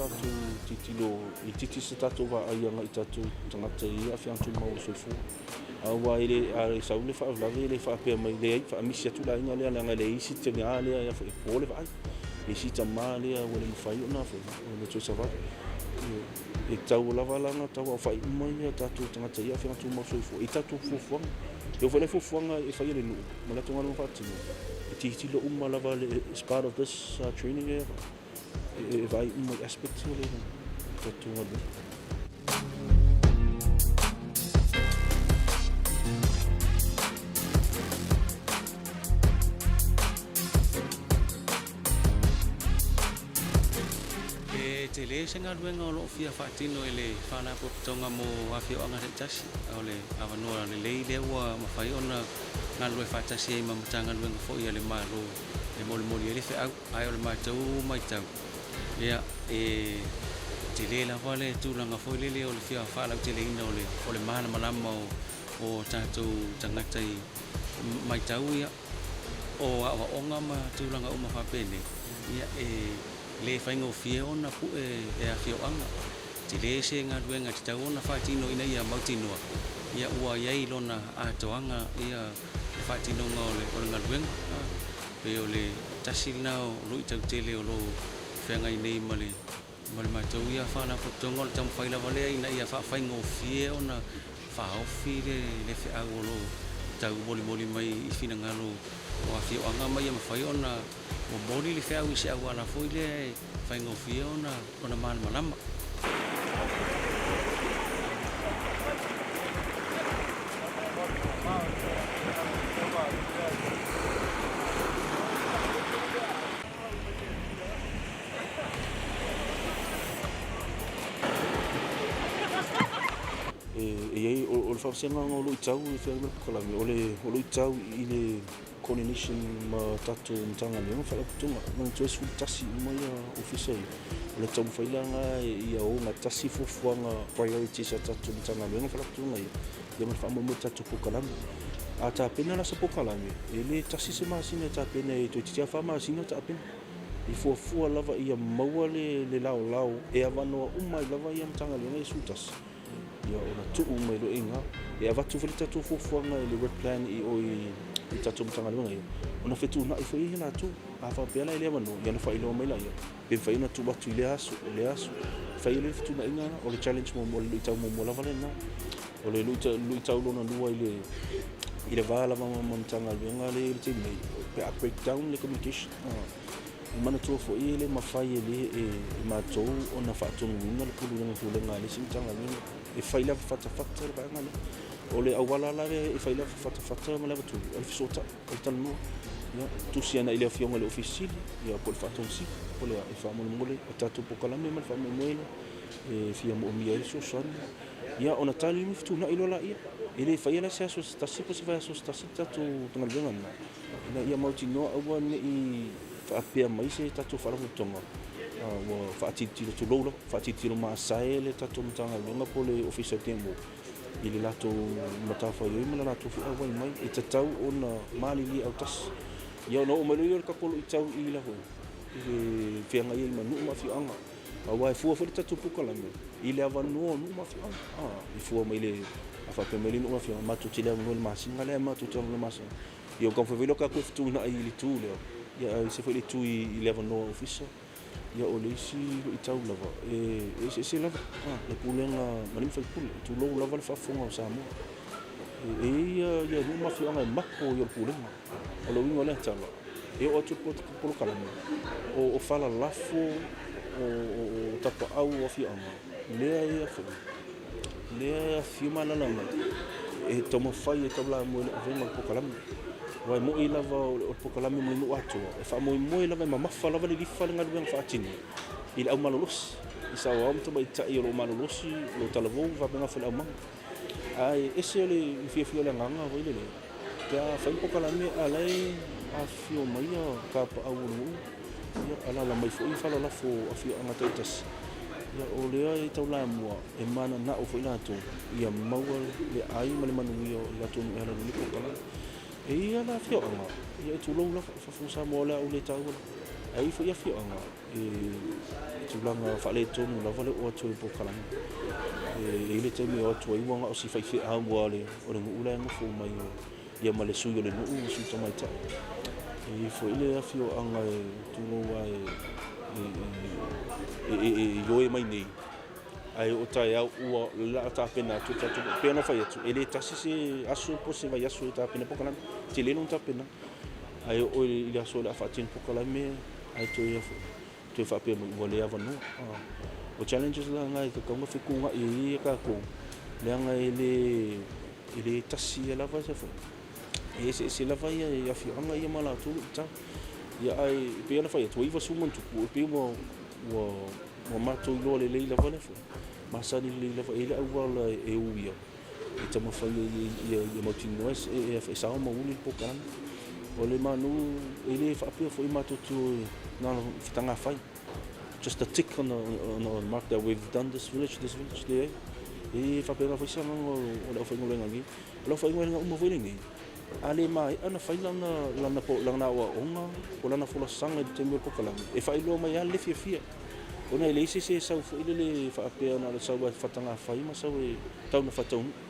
tatou tilotilo itiiti se tatou vaai agai i tatou tagata e i ai aafiaga tumau o le soifua. Aua e le, a sau le faalavelave e le faapea mai, leai, faamisi atu le aiga lea leaga e leai se tina lea e po le vaai, leai se tama lea ua le mafai ona toe savali. E tatau lava la ona tau aofai uma tatou tagata e i ai aafiaga tumau soifua i tatou fuafuaga. E oo foi la i fuafuaga e fai e le nuu ma latou galuega faatino, e tilotilo uma lava as part of this training e vaai uma i aspects o le tatou galuega. E tele se galuega o lo o fia faatino e le Faalapotopotoga mo Afioaga Taitasi, a o le avanoa lelei lea ua mafai ona galulue faatasi ai ma Matagaluega foi a le Malo e molimoli ai le feau. Ae o le matou matau, ia, e tele lava le tulaga foi lele o le fia faalauteleina o le malamalama o tatou tagata i matau ia, o aoaoga ma tulaga uma faapenei, ia, e le faigofie ona pue e afioaga. Tele se galuega e tatau ona faatino ina ia mautinoa, ia, ua i ai lona atoaga ia le faatinoga o le galuega. Pei o le tasi lena o luitau tele o lo o feagai nei ma le ma le matou ia Faalapotopotoga, o le taumafai lava lea ina ia faafaigofie ona faaofi le feau o lo o tau molimoli mai i finagalo o afioaga ma ia mafai ona momoli le feau i se auala foi lea e faigofie ona malamalama. E i ai, o le faavasega o luitau e feagai ma le polokalame, o le luitau i le coordination ma tatou Matagaluega ma Faalapotopotoga. Manatua e 11 uma ofisa ia, o le taumafai la lena ia ogatasi fuafuaga priorities a tatou Matagaluega ma Faalapotopotoga ia, ia ma le faamoemoe i le tatou polokalame. A tapena la se polokalame, e le tasi se masina e tapena ai, toeitiiti lava fa masina o tapena. E fuafua lava ia maua le laolao e avanoa uma ai lava ia Matagaluega ia 11, ia ona tuu mai loa i ina. E avatu foi le tatou fuafuaga i le work plan i o i tatou Matagaluega ia, ona fetuunai foi lea e latou. A faapea la e le avanoa, ia ona faailoa mai laia, pe mafai ona tuu atu i lea aso, o lea aso. Fai ai le fetuunaiga lena, o le challenge muamua, o le luitau muamua lava lena. O le luitau lona lua i le va lava ma Matagaluega lea e i ai i le taimi nei, pe a break down le communication. E manatua foi e le mafai e le e matou ona faatonuina le Pulega a le isi Matagaluega e fai lava fatafata le vaega lea. O le auala la lea e fai lava fatafata ma le avatuli, o le fesootai, o le talanoa. Ia, tusi ana i le Afioga i le Ofisa Sili, ia po o le Faatonu Sili, po o le a, e faamolemole o tatou polokalame ma le faamoemoe lea e fia moomia ai le fesoasoani. Ia, ona tali ma fetuunai loa laia. E le faia la se aso se tasi po o se vaiaso se tasi le tatou galuega lena, ina ia mautinoa aua ne i faapea mai se tatou faalapotopotoga ua faatilotilo, tulou lava, faatilotilo masae le tatou Matagaluega po o le Ofisa o le DMO i le latou matafaioi ma le latou foi auai mai. E tatau ona malilie autasi. Ia ona oo mai loa lea o le tatou luitau i le feagai ai ma nuu ma afioaga. Aua e fua foi le tatou polokalame i le avanoa o nuu ma afioaga. E fua mai le, a faapea mai le nuu ma afioaga, matou te le avanoa i le masina lea, matou te avanoa i le masina. Ia o taumafai foi la tatou e fetuunai i le itu lea, ia ae ese foi le itu i le avanoa o ofisa. Ia o le isi luitau lava, e eseese lava le pulega ma alii ma faipule, tulou lava le faafofoga o Samoa. E i ai ia nuu ma afioaga e mako ia o le pulega. O le uiga o lea tala, e oo atu le polokalame, o fala lafo, o tapaau o afioaga, lea e lea e afifio ma alaala mai, e taumafai e taulamua i le avega o le polokalame. Aua e moni lava o le polokalame mo le nuu atoa, e faamoemoe lava e mamafa lava lilifa le galuega faatino i le au malolosi, i saoao ma tamaitai o lo o malolosi, o lo o talavou faapena foi i le aumaga. Ae ese le fiafia o le agaga foi lele, pe a fai le polokalame a o la e afifio mai tapaau o le nuu, ia alaala mai foi fala lafo o afioaga taitasi, ia o lea e taulamua e mananao foi latou ia maua le ai ma le manuia o le latou nuu e ala i lenei polokalame. E i ai lava afioaga, ia e tulou lava, faafofoga Samoa o le a ou le taua lava. Ae i ai foi afioaga e tulaga faaletonu lava le oo atu o le polokalame. E i ai le taimi e o atu ai ua na o si faifeau lava o le nuu la e nofo mai ia ma le sui o le nuu ma sui tamaitai. E i ai foi le afioaga e tulou lava e ioe mai nei, ae oo taeao ua o le a tapena atu le tatou. E pei ona fai atu, e le tasi se aso po o se vaiaso e tapena ai polokalame, e tele lona tapenaga. Ae oo i le aso o le a faatino polokalame ae toe toe faapea mai ua le avanoa. O challenges la na e tatau ona fetuunai ai ia tatou leaga e le e le tasi ia lava se foi. E eseese lava ia afioaga ia ma latou luitau. Ia ae pei ona fai atu, ua 90 plus e pei ua ua ua matou iloa lelei lava lea foi. Masani lelei lava e i ai le auala e uia e taumafai ai ia mautinoa e sao ma uli le polokalame. O le manu e le faapea foi matou te o na ona fatagafai, just a tick on the, on the mark that we've done this village, this village, leai. E faapena foi se agaga o le aufaigaluega nei. O le aufaigaluega uma foi lenei, a le maea ona fai lana, lana, lana aoaoga po o lana folasaga i le taimi o le polokalame, e faailoa mai lava le fiafia. Ona e leai se isi e sau foi lele faapea na o le sau lava e fatagafai ma sau e tau ina faataunuu.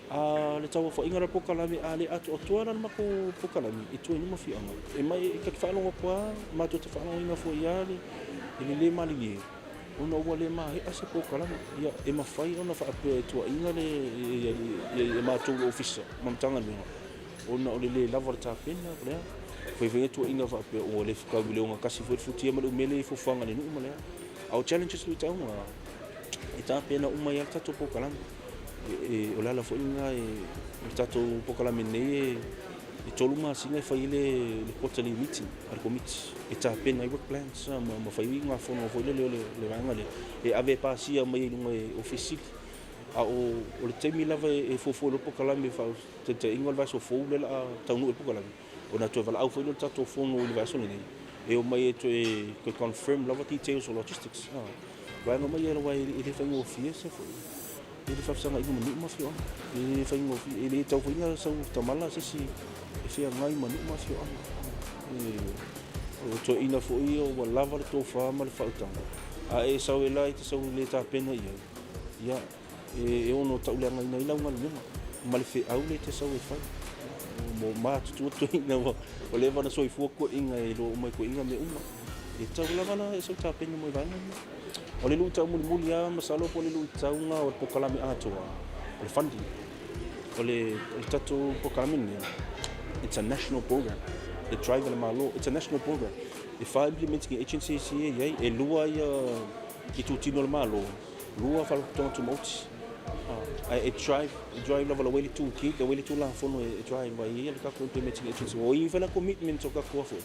A le tauaofaiga o le polokalame, a le atoatoa la le matou polokalame i tua i nuu ma afioaga, e mai e ta te faalogo atu lava, matou te faalogoina foi lava le le malilie ona ua le maea se polokalame. Ia, e mafai ona faapea e tuuaiina le matou Ofisa ma Matagaluega ona o le le lava o le tapena, o le a. Fai foi tuuaiga faapea ua le fetau i le ogatasi foi le futia ma le umele i fuafuaga a le nuu ma le a. A o challenges luitau na, e tapena uma ai lava le tatou polokalame. O le ala foi lena o le tatou polokalame nei e 3 masina e fai ai le quarterly meeting a le Komiti e tapena ai work plans ma fai ai uigafono foi lele o le vaega lea e ave e pasia mai ai i luga e Ofisa Sili. A o le taimi lava e fuafua ai loa le polokalame faataitaiga o le vaiaso fou lea o le a taunuu ai le polokalame, ona toe valaau foi lea o le tatou fono i le vaiaso lenei e omai e toe confirm lava details o logistics. Vaega uma ia aua e le faigofie se foi e le faafesagaiga ma nuu ma afioaga. E le faigofie, e le tatau foi ona sau tamala se isi e feagai ma nuu ma afioaga. O toeaiina foi ia ua lava le tofa ma le faautaga, a e sau e la e te sau le tapena i ai, ia e ono tauleagaina ai lau galuega ma le feau lea e te sau e fai. Ua matutua toeaiina ua leva ona soifua toeaiina e iloa uma e toeaiina mea uma. E tatau lava la e sau tapena mai vaega ia. O le luitau mulimuli lava masalo po o le luitau lena o le polokalame atoa, o le funding. O le tatou polokalame lenei, it's a national program. E drive e le Malo, it's a national program. E fa implementing agencies ia e i ai, e lua ia itutino o le Malo, lua Faalapotopotoga Tumaoti. Ae e drive, e drive lava la way le toolkit, la way le Tulafono e drive ai le tatou implementing agency. Ua i ai foi la commitment o tatou foi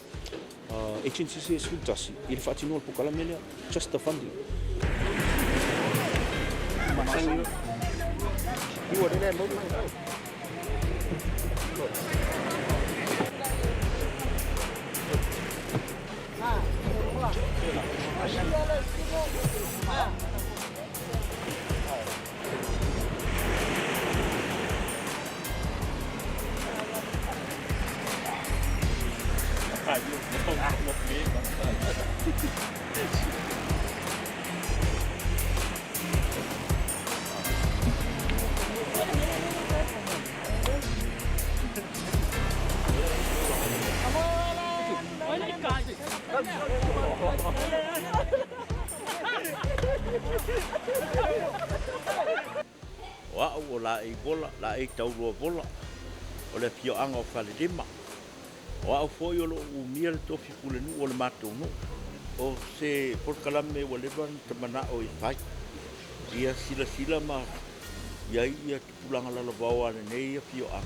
agencies ia e 11 i le faatinoga o le polokalame lea, just the funding. O a'u o Laei Vola, Laei Taurua Vola, o le afioaga o Falelima. O a'u foi o lo'o umia le tofi pulenuu o le matou nuu. O se polokalame ua leva ona ta mana'o e fai, ia silasila ma i ai ia tupulaga lalovaoa a lenei afioaga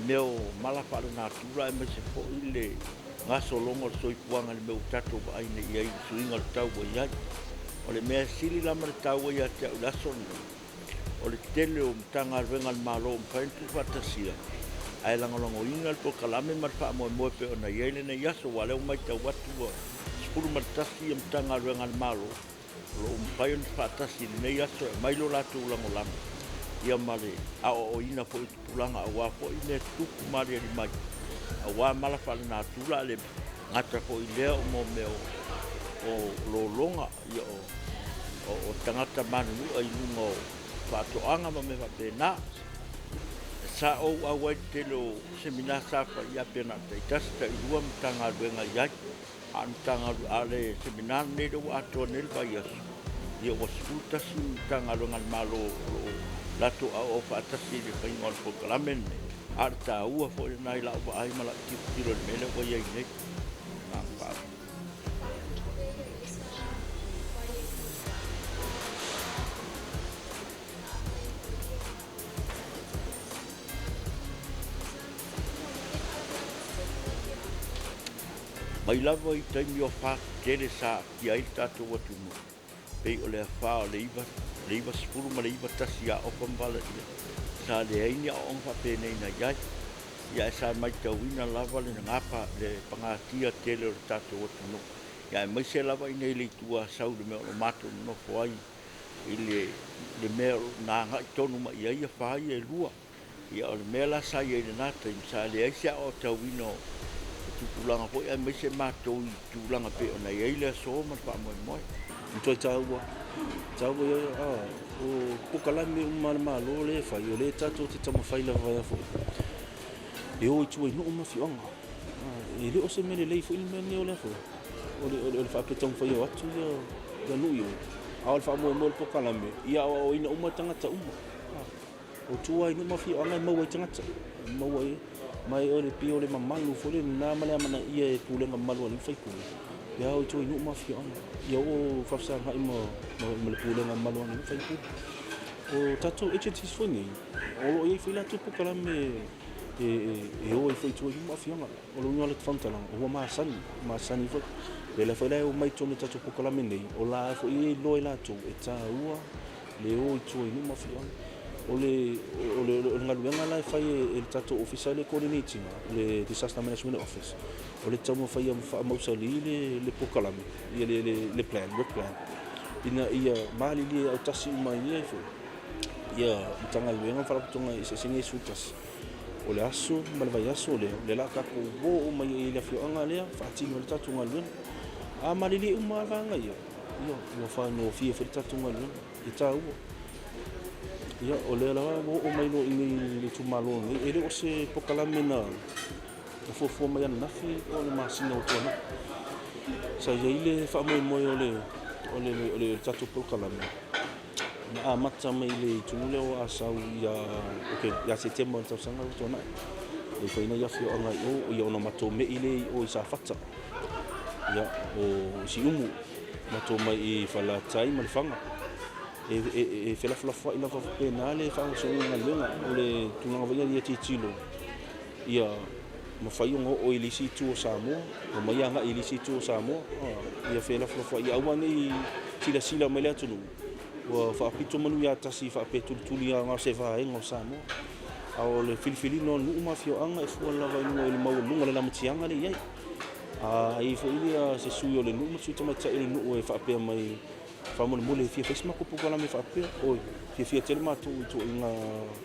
i mea o mala faalenatura aemaise foi le gasologa o le soifuaga i le mea ua tatou vaai nei i ai i le suiga o le tau ua i ai. O le mea sili la ma le taua ia te au i le aso lenei, o le tele o Matagaluega a le Malo ua mafai ona tuufaatasia ae lagolagoina le polokalame ma le faamoemoe e pei ona i ai lenei aso, aua o lea ua matau atu ua 11 Matagaluega a le Malo o lo o mafai ona faatasi i lenei aso e aumai lo latou lagolago ia ma le aoaoina foi o tupulaga aua foi mea tutupu ma aliali mai aua mala faalenatura a le gata foi i lea o mea o lologa, ia o tagata manunua i luga o faatoaga ma mea faapena. Sa ou auai i le tele o semina sa fai ia pe na o le taitasi, tailua Matagaluega i ai. A o le Matagaluega, a o le semina lenei lea ua atoa nei le vaiaso, ia ua 11 Matagaluega a le Malo o lo o latou auau faatasi i le faiga o le polokalame lenei. A o le taua foi lena i lau vaai ma lau tilotilo i le mea lea ua i ai nei. Mai lava i taimi o afa tetele sa aafia ai le tatou atunuu, pei o le afa o le 90 ma le 91 ia Ofa ma Valaia, sa leai ni aoaoga faapenei na i ai. Ia ae sa matauina lava le gapa, le pagatia tele o le tatou atunuu, ia aemaise lava i inei i le Itu Asau i le mea o lo o matou nonofo ai i le mea na agai tonu mai i ai afa ia e lua. Ia o le mea la sa i ai i lena taimi, sa leai se aoaotauina o tupulaga foi aemaise matou i tulaga pei ona i ai le aso ma le faamoemoe. Matuai taua, taua ia, a, o polokalame uma a le Malo lea e fai, o lea tatou te taumafai lava e a foi, e o i tua i nuu ma afioaga. E le o se mea lelei foi le mea lenei o le a foi, o le faapea e taumafai e o atu ia nuu i o, a o le faamoemoe o le polokalame, ia aoaoina uma tagata uma. O tua i nuu ma afioaga e maua ai tagata, e maua ai, ma o le pei o le mamalu foi lena ma le amanaia e pulega mamalu a alii ma faipule, ia o i tua i nuu ma afioaga, ia oo faafesagai ma le pulega mamalu a alii ma faipule. O tatou agencies foi nei, o lo o i ai foi latou polokalame e o ai foi i tua i nuu ma afioaga. O le uiga o le faamatalaga, ua masani, masani foi. O lea foi la e omai i totonu o tatou polokalame nei, o la foi e iloa e latou e taua le o i tua i nuu ma afioaga. O le, o le, o le galuega la e fai e le tatou ofisa lea e coordinate ina, le Disaster Management Office, o le taumafai ia faamausali le, le polokalame, ia le, le, le plan, work plan, ina ia malilie autasi uma ai foi ia Matagaluega ma Faalapotopotoga eseese nei e 11. O le aso ma le vaiaso lea, o lea o le a tatou o uma i le afioaga lea, faatino ai le tatou galuega. A malilie uma lava vaega ia, Ia, ua faigofie foi le tatou galuega, e taua. Ia, o lea lava ua oo mai loa i inei i le itumalo nei, e le o se polokalame na fuafua mai ananafi po o le masina ua tuanai. Sa i ai le faamoemoe o le, o le, o le tatou polokalame, na amata mai i le itu lea o Asau ia, okay, ia Setema o le tausaga ua tuanai. E fai nei afioaga i o, ia ona matou me'i lea i o i Safata. Ia, o Siumu, matou mai i Falelatai ma Lefaga. E, e, e felafolafoai lava faapena le faagasologa o galuega. O le tulaga foi ia tilotilo ia mafai ona oo i le isi itu o Samoa, omai agai i le isi itu o Samoa, ia felafolafoai, ia aua ne i silasila mai le atunuu ua faapito manu ia tasi faapea tulituli lava na o se vaega o Samoa. A o le filifiliga o nuu ma afioaga e fua lava i luga i le maualuga o le lamatiaga lea e i ai. A i ai foi ia se sui o le nuu ma se sui tamaitai o le nuu e faapea mai, faamolemole e fia fai se matou polokalame faapea, oi, fiafia tele matou i ituaiga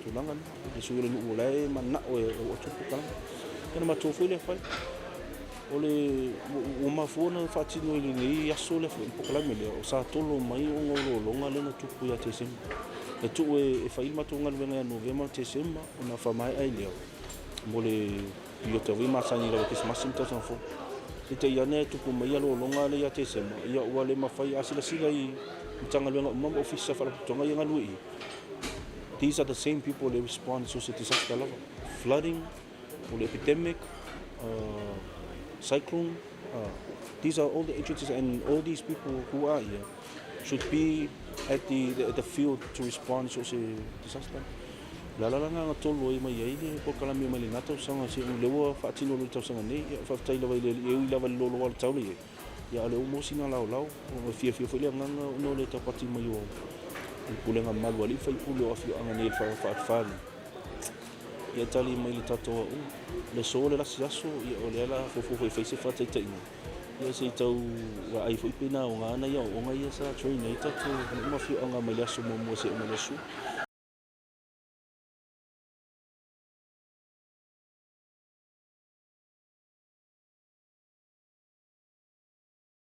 tulaga na. Le sui o le nuu o la e mananao e oo atu le polokalame. Ia ona matou foi lea fai. O le, ua mafua ona faatino i lenei aso le polokalame lea, o sa tolo mai ona o lologa lea na tupu ia Tesema. E tuu e fai le matou galuega ia Novema ma Tesema ona faamaea ai lea mo le piliota foi masani lava Kerisimasi ma tausaga fou. Peitai ane e tupu mai ia lologa lea ia Tesema, ia ua le mafai, a silasila i Matagaluega uma ma Ofisa Faalapotopotoga ia e galue i i, these are the same people e respond i so o se disaster lava, flooding, o le epidemic, cyclone, these are all the agencies and all these people who are here should be at the field to respond so o se disaster. O le ala la na tolu ai mai ai le polokalame mai lena tausaga se o lea ua faatino loa i le tausaga nei. Ia faafetai lava i le Alii e ui lava i le loloa o le tau lea i ai, ia a o lea ua maua sina laolao. Ua fiafia foi le agaga ona o le taupati mai o le pulega mamalu a alii ma faipule o afioaga nei i le faafa nei. Ia tali mai le tatou aoga. Le aso le lasi aso, ia o lea la fuafua foi e fai se faataitaiga. Ia se i tau vaai foi pe na aoga nai aoaoga ia sa train ai tatou nuu ma afioaga mai le aso muamua seia oo mai le aso.